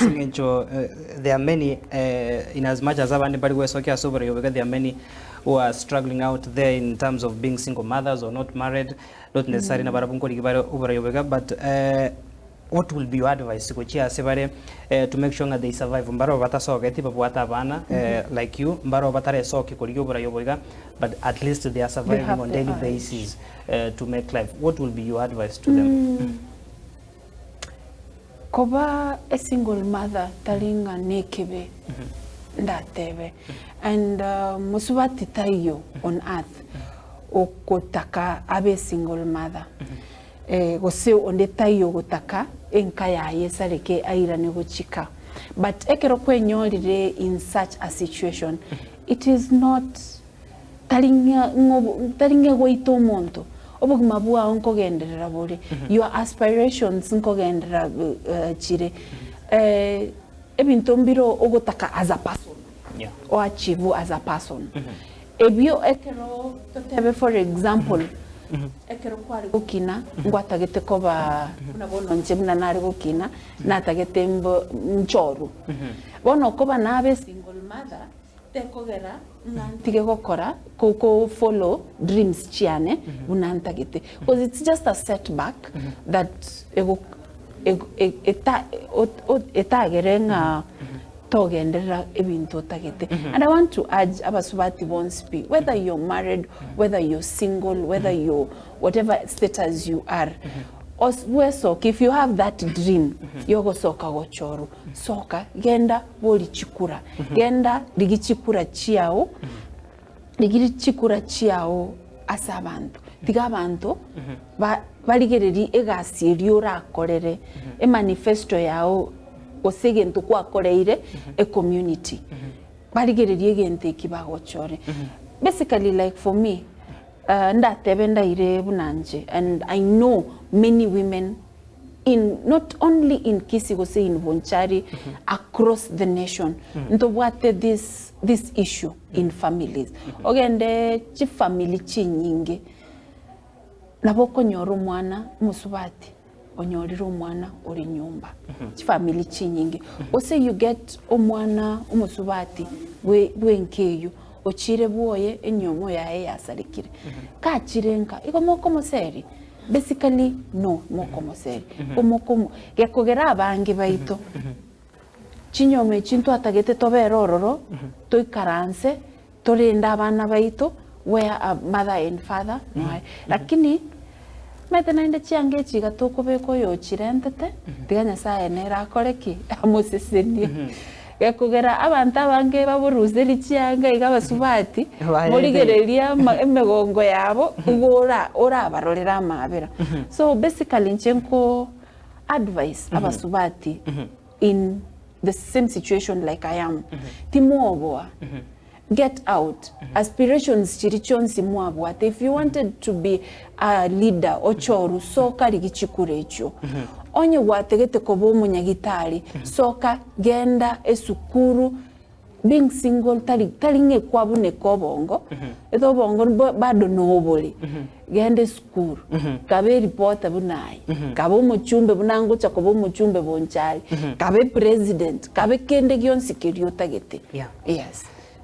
Ase eng'encho there are many in as much as abande mbari gwesokia ase oborei obo iga there are many who are struggling out there in terms of being single mothers or not married, not necessarily nabarabwo nkorigia bare oborei obo iga but what will be your advice gochia ase bare to make sure ng'a they survive mbaro batasogeti babwate abana like you, mbaro bataresokia korigia oborai obo iga but at least they are They surviving have on the daily urge. basis to make life, what will be your advice to them? Koba a single mother tari ng'a nekebe ndatebe and mosubati taiyo on earth okotaka abe a single mother gose onde taiyo ogotaka enka yaye esareke airane gochika but ekero kwenyorire in such a situation it is not Tari ng'a tari ng'a goita omonto, obogima bwao nkogenderera bore, your aspirations nkogenderera chire, ebinto mbire ogotaka as a person, Yeah. o achieve as a person. Ebio ekero totebe for example, ekero kware gokina ngwatagete koba buna bono inche buna nare gokina, natagete mbo nchorwe. Bono okoba nabe single mother, Tekogera ng'a ntige gokora ko ko follow dreams chiane buna ntagete cause it's just a setback that ego ego eta etagere ng'a togenderera ebinto otagete. And I want to urge abasubati bonsi pi whether you're married, whether you're single, whether you're whatever status you are, os bwesoke if you have that dream yogosoka gochorwa. Soka, genda bori chikura, genda rigia chikura chiao, rigia chikura chiao ase abanto. Tiga abanto ba barigererie egasi eria orakorere, emanifesto yao gose egento gwakoreire ecommunity. Barigererie egento eki bagochore. Basically like for me, ndatebe ndaire buna inche and I know many women in not only in Kisii gose in Bonchari across the nation ntobwate this this issue in families ogende chifamily chinyinge nabo okonyora omwana omosubati onyorire omwana ore nyomba chifamily chinyinge gose you get omwana omosubati bwe bwenka eywo ochire bwoye enyomo yaye yasarekire kachire nka igo mokomoseria. Basically no mokomoseri omokomo gekogera abange baito chinyoma echi ntwatagete tobere ororo toikaranse torende abana baito where a mother and father noare lakini omanyete naende chianga echi iga tokobeka oyo ochirentete tiga Nyasaye nere akore ki? Amosesenie. Gekogera abanto abange baboruseri chianga iga abasubati, morigererie ama emegongo yabo igo ora orabarorere amaabera. So basically inche nko advise abasubati in the same situation like I am, timwoboa, get out, aspirations chiria chionsi mwabwate, if you wanted to be a leader ochorwe soka rigia chikura echio, onye gwategete koba omonyagitari soka genda esukuru, being single tari tari ng'a ekwabuneka obongo, ete obongo bado nobore, genda esukuru, kabe ereporter buna aye, kabe omochumbe buna ngocha koba omochumbe bonchari, kabe president, kabe kende gionsi keria otagete. Yeah. Yes.